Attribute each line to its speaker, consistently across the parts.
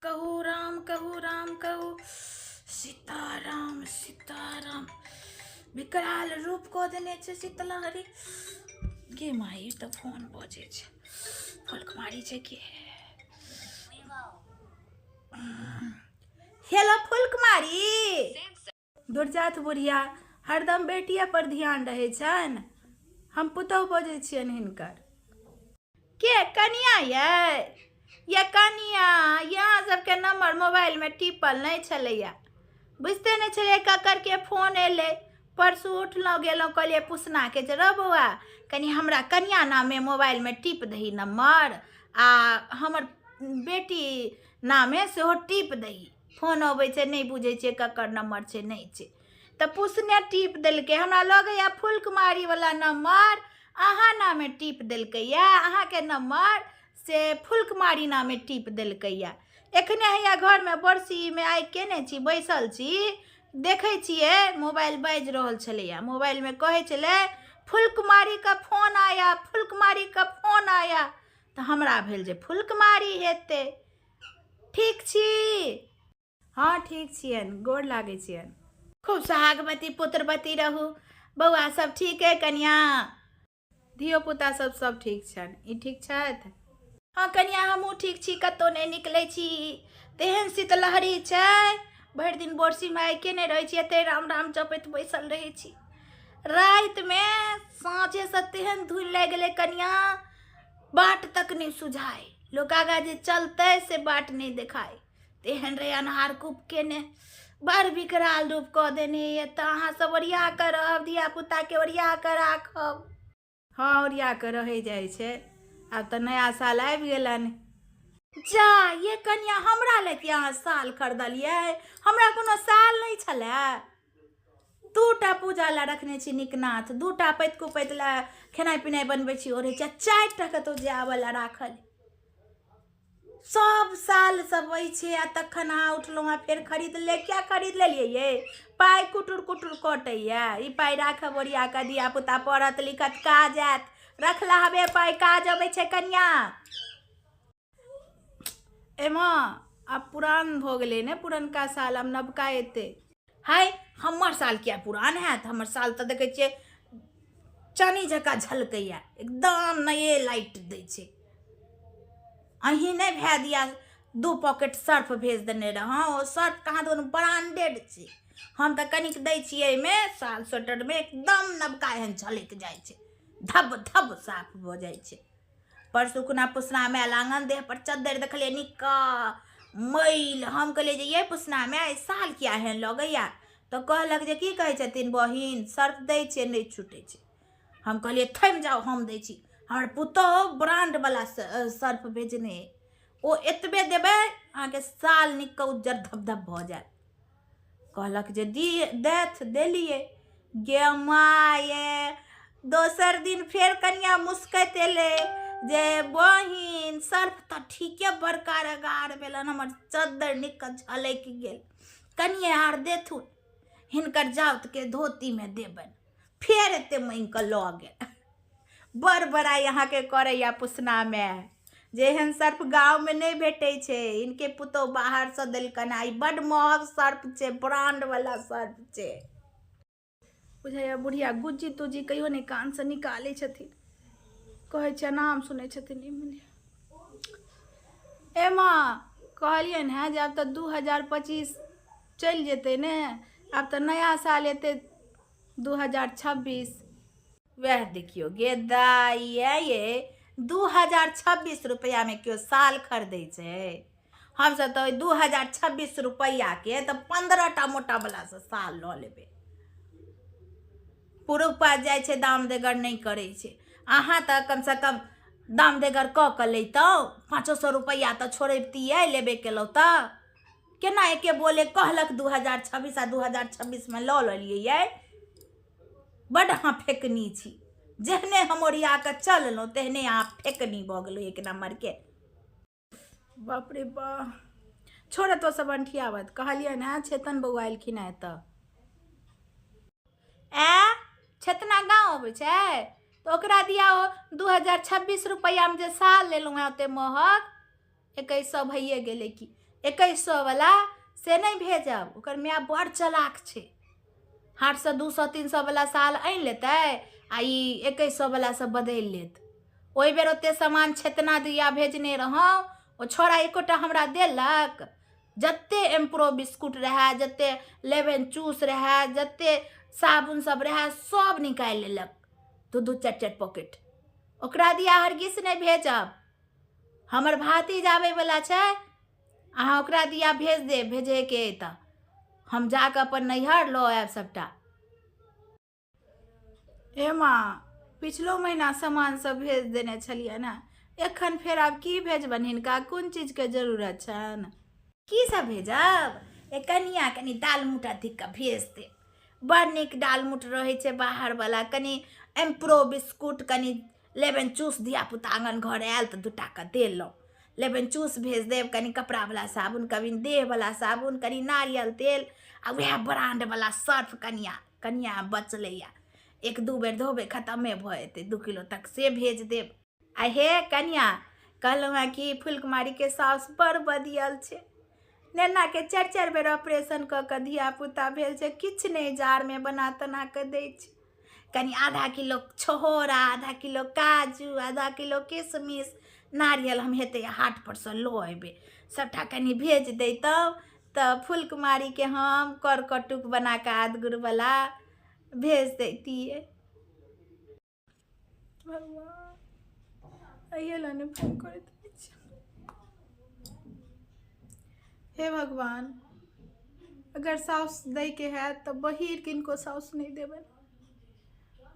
Speaker 1: कहू राम कहू राम कहू सीताराम सीताराम। विकराल रूप कऽ देने छै शीतलहरी गे माई। तऽ फोन बजै छै, फुलकुमारी छै की? हेलो फुलकुमारी। दुर्जात बुढ़िया, हरदम बेटिए पर ध्यान रहै छनि। हम पुतहु बजै छियनि हिनकर। के कनिया यै? ये कनिया, यहाँ सबके नंबर मोबाइलमे टिपल नहि छलैया, बुझिते नहि छलियै ककर के फोन एलै। परसू उठलहुँ, गेलहुँ, कहलियै पुसनाके जे रौ बौआ, कनि हमरा कनिया नामे मोबाइलमे टिप दही नम्बर आ हमर बेटी नामे सेहो टिप दही, फोन अबै छै नहि बुझै छियै ककर नम्बर छै नहि छै। तऽ पुसने टीप देलकै। हमरा लगैए फुलकुमारीवला नम्बर अहाँ नामे टीप देलकैए, अहाँके नम्बर से फुलकुमारी नामे टीप देलकैए। एखने हैया घरमे बरसीमे आइ केने छी, बैसल छी, देखै छियै मोबाइल बाजि रहल छलैए। मोबाइलमे कहै छलै फुलकुमारीके फोन आया, फुलकुमारीके फोन आया। तऽ हमरा भेल जे फुलकुमारी हेतै। ठीक छी? हँ ठीक छियनि, गोर लागै छियनि। खूब सोहागवती पुत्रवती रहू। बौआ सब ठीक अइ कनिया? धियो पुता सब सब ठीक छनि। ई ठीक छथि? हँ कनिया, हमहूँ ठीक छी। कतहु नहि निकलै छी, तेहन शीतलहरी छै। भरि दिन बोरसीमे आइ केने रहै छी, एते राम राम जपैत बैसल रहै छी। रातिमे साँझेसँ तेहन धुनि लागि गेलै कनिया, बाट तक नहि सुझाय, लोक आगाँ जे चलतै से बाट नहि देखाय, तेहन रहै अन्हार कूप केने। बड़ विकराल रूप कऽ देने यऽ। तऽ अहाँ सब ओरिया कऽ रहब, धियापुताके ओरिया कऽ राखब। हँ, ओरिया कऽ रहै जाइ छै। आब तऽ नया साल आबि गेलनि। जा ये कनिया, हमरा लए कि अहाँ साल खरीदलियै? हमरा कोनो साल नहि छलए। दूटा पूजा लए रखने छी निकनाथ, दूटा पैत कुपैत लए खेनाइ पिनाइ बनबै छी ओढ़ै छी, आ 4टा कतहु जायबला राखल। सब साल सब छै आ तखन अहाँ उठलहुँ आ फेर खरीद ले। किया खरीद लेलियै ये? पाइ कुटुर कुटुर कटैया। ई पाइ राखब ओरिया कऽ, धिया पुता पढ़त लिखत, काज आयत। रखला हबे पाइ काज अबै छै कनिया। एमे आब पुरान भऽ गेलै ने पुरनका साल, आब नवका एतै। हाय, हमर साल किया पुरान हैत? हमर साल तऽ देखै छियै चानी जकाँ झलकैया, एकदम नये लाइट दै छै। अहीं नहि भए दिया 2 पॉकेट सर्फ भेज देने रहौं, ओ सर्फ कहाँ दन ब्रांडेड छै। हम तऽ कनिक दै छियै एहिमे साल स्वेटरमे, एकदम नवका एहन झलकि जाइ छै, धब धब साफ भऽ जाइ छै। परसू खुना पुसना माय आङन देह पर चद्दरि देखलियै निक्का मैल। हम कहलियै जे ये पुसना माय, साल किया एहन लगैया? तऽ कहलक जे की कहै छथिन बहिन, सर्फ दै छियै नहि छूटै छै। हम कहलियै थमि जाउ, हम दै छी। हमर पुतोहु ब्रांडवला सर्फ भेजने, ओ एतबे देबै अहाँके साल नीकके उज्जर धब धब भऽ जायत। कहलक जे दी देथ, देलियै। गे माये, दोसर दिन फेर कनिया मुस्कैत एलै जे बहिन, सर्फ तऽ ठीके बड़का रगाड़ भेलनि, हमर चद्दरि नीकके झलकि गेल, कनिये आर देथुन, हिनकर जाउतके धोतीमे देबनि। फेर एते माँगि कऽ लऽ गेल। बड़ बड़ाइ अहाँके करैया पुसनामे जे एहन सर्फ गाँवमे नहि भेटै छै, हिनके पुतोहु बाहरसँ देलकनि, आ ई बड्ड महग सर्फ छै, ब्रांडवला सर्फ छै। बुझाइया बुढ़िया गुज्जी तुज्जी कहियो नहि कानसँ निकालै छथिन। कहै छियै नाम सुनै छथिन। ए माँ, कहलियनि हेँ जे आब तऽ 2025 चलि जेतै ने, आब तऽ नया साल एतै 2026। वएह देखियौ गे दाइ, ये 2026 रुपैआमे केओ साल खरीदै छै? हमसभ तऽ ओहि 2026 रुपैआके तऽ 15टा मोटावलासँ साल लऽ लेबै। पुरुख पास जाइ छै, दाम देगर नहि करै छै। अहाँ तऽ कमसँ कम दाम देगर कऽ कऽ लैतहुँ, 500 रुपैआ तऽ छोड़बितियै। लेबे केलहुँ तऽ केना एके बोले कहलक 2026 आ 2026मे लऽ लेलियै यै? बड्ड अहाँ फेकनी छी। जेहने हम ओरिया कऽ चललहुँ तेहने अहाँ फेकनी भऽ गेलहुँ एक नम्बरके। बाप रे बा, छोड़ तो सब अंठियावत। कहलियनि हेँ चेतन बौआ एलखिन हेँ एतऽ। ऐ चेतना गाँव अबै छै तऽ ओकरा दिया ओ 2026 रुपैआमे जे साल लेलहुँ हेँ ओते महग। 2100 भइए गेलै कि 2100 वला से नहि भेजब। ओकर माय बड़ चलाक छै, हाटसँ 200 300 वला साल आनि लेतै आ ई 2100 वला सब बदलि लेत। ओहि बेर ओते सामान छेतना दिया भेजने रहौं, ओ छोड़ा एकोटा हमरा देलक? जते एम्प्रो बिस्कुट रहए, जते लेमन चूस रहए, जते साबुन सब रहए, सब निकालि लेलक दू दू चारि चारि पॉकेट। ओकरा दिया हरगिज नहि भेजब। हमर भातिज आबैवला छै, अहाँ ओकरा दिया भेज देब। भेजैके अइ तऽ हम जाकऽ अपन नैहर लऽ आयब सभटा। हे माँ, पिछलो महीना सामान सब भेज देने छलियै ने, एखन फेर आब की भेजबनि हिनका? कोन चीजके जरूरत छनि? की सब भेजब ए कनिया? कनि दालमोट अधिक कऽ भेज देब, बड़ नीक दालमोट रहै छै बाहरवला। कनि एम्प्रो बिस्कुट, कनि लेबन चूस, धियापुता आङ्गन घर आयल तऽ 2 टाके देलहुँ, लेबन चूस भेज देब। कनि कपड़ावला साबुन, कनि देहवला साबुन, कनि नारियल तेल आ उएह ब्राण्डवला सर्फ। कनिया कनिया बचलैए, 1-2 बेर धोबै खतमे भऽ जेतै, 2 किलो तक से भेज देब। आ हे कनिया, कहलहुँ हेँ कि फुलकुमारीके साउस बड़ बदियल छै। नेनाके 4 4 बेर ऑपरेशन कऽ कऽ धियापुता भेल छै, किछु नहि जाड़मे बना तना कऽ दै छै। कनि आधा किलो छोहोरा, आधा किलो काजू, आधा किलो किशमिश, नारियल हम हेतै हाटपर सँ लऽ अयबै, सभटा कनि भेज दैतहुँ तऽ फुलकुमारीके हम कर कटुक बना कऽ आदगुड़वला भेज दैतियै। भगवान, एहिए लए नहि फोन करैत रहै छी। हे भगवान, अगर साउस दैके हैत तऽ बहीर किनको साउस नहि देबनि,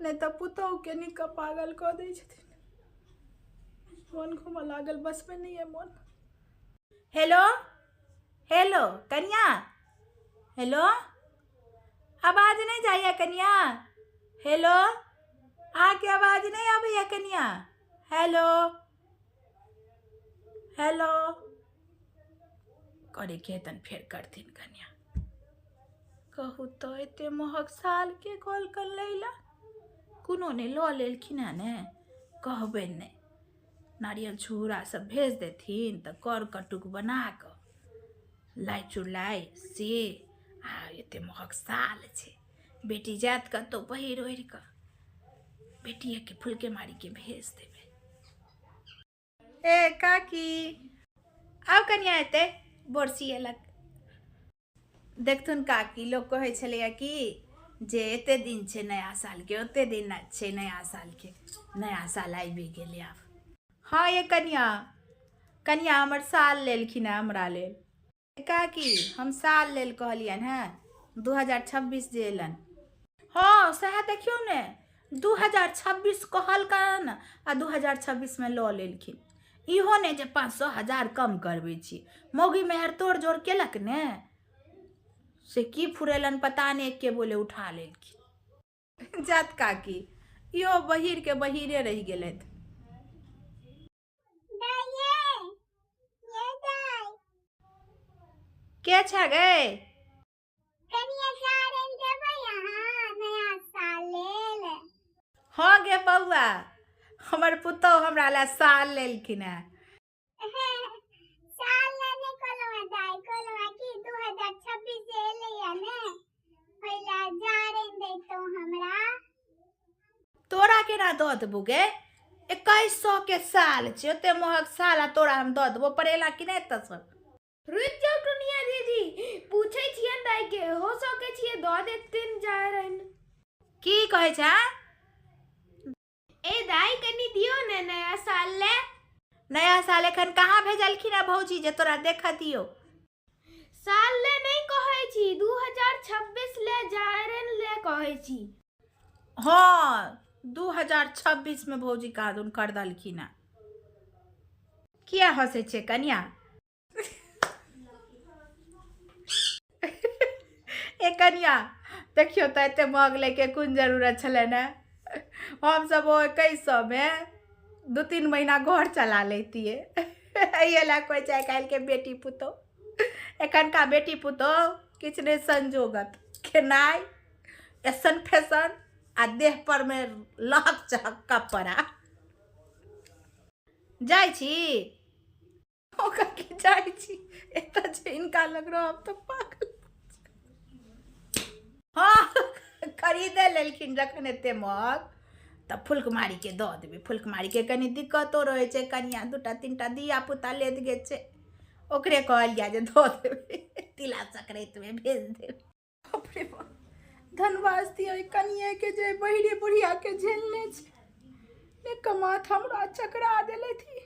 Speaker 1: नहि तऽ पुतोहुके नीक पागल कऽ दै छथिन। मोन घूमऽ लागल, बसमे नहि अइ मोन। हेलो हेलो कनिया, हेलो, आवाज नहि जाइए कनिया? हेलो, अहाँके आवाज नहि आबैए कनिया? हेलो हेलो, करैके हेतनि फेर करथिन। कनिया, कहू तऽ एते महग सालके कहलकनि लै लए, कोनो नहि लऽ लेलखिन हेँ ने, कहबनि नहि। नारियल छुहुरा सब भेज देथिन तऽ कर कटुक बना कऽ लाइ चुरलाइ से। आ एते महग साल छै, बेटी जायत कतहु पहिर ओढ़ि कऽ? बेटिएके फुलके मारीके भेज देबै। ए काकी, आउ कनिया, एतै बोरसी एलक। देखथुन काकी, लोक कहै छलैए कि जे एते दिन छै नया सालके, ओते दिन छै नया सालके, नया साल आबि गेलै आब। हँ ये कनिया, कनिया हमर साल लेलखिन हेँ हमरा लेल। काकी, हम साल लेल कहलियनि हेँ, 2026 जे एलनि। हँ सएह देखियौ ने, 2026 कहलकनि आ 2026मे लऽ लेलखिन। इहो नहि जे 500 1000 कम करबै छी। मौगी मेहर तोड़ जोड़ केलक ने, से की फुरेलनि पता नहि, एके बोले उठा लेलखिन। जात काकी, इहो बहिरके बहिरे रहि गेलथि। के छै गे?
Speaker 2: कनिया सारन देबै अहाँ नया साल लेल?
Speaker 1: हँ गे बौआ, हमर पुतहु हमरा लए साल लेलखिन हेँ।
Speaker 2: साल लए नहि कहलहुँ हेँ दाइ, कहलहुँ हेँ कि 2026 जे एलैया ने, ओहि लए जारनि दैतहुँ हमरा।
Speaker 1: तोरा केना दऽ देबौ गे? 2100 के साल छै, ओते महग साल आ तोरा हम दऽ देबो? परेला कि नहि एतऽसँ?
Speaker 3: रुकि जाउ टुनिया दीदी, पूछै छियनि दाइ के, हो सकै छियै दऽ देथिन जारनि।
Speaker 1: की कहै छै?
Speaker 3: ए दाइ, कनि दियौ ने नया साल ले।
Speaker 1: नया साल एखन कहाँ भेजलखिन हेँ भौजी जे तोरा देखऽ दियौ?
Speaker 3: साल ले नहि कहै छी, 2026 ले जारनि ले कहै छी।
Speaker 1: हँ, 2026 मे भौजी कहाँदुन खरीदलखिन हेँ। किया हँसै छियै कनिया? ए कनिया, देखियौ तऽ एते महग लैके कोन जरूरत छलै ने? हमसभ ओ 2100मे 2-3 महीना घर चला लैतियै। एहि लए कहै छै आइ काल्हिके बेटी पुतहु, एखनका बेटी पुतहु किछु नहि संजोगत, खेनाइ एसन फैशन आ देह पर मे लहक चहक कपड़ा। जाइ छी। ओकरा की जाइ छी एतऽ जे हिनका लग रहब तऽ पागल। हँ, खरीदे लेलखिन जखन एते महग तऽ फुलकुमारीके दऽ देबै। फुलकुमारीके कनि दिक्कतो रहै छै, कनिया 2टा 3टा धिया पुता लेत गेल छै, ओकरे कहलियै जे दऽ देबै, तिला संक्रान्तिमे भेज देबै। बाप रे बाप, धनवास दियै कनिएके जे बहिरी बुढ़ियाके झेलने छै। ने कमात हमरा चकरा देलथि।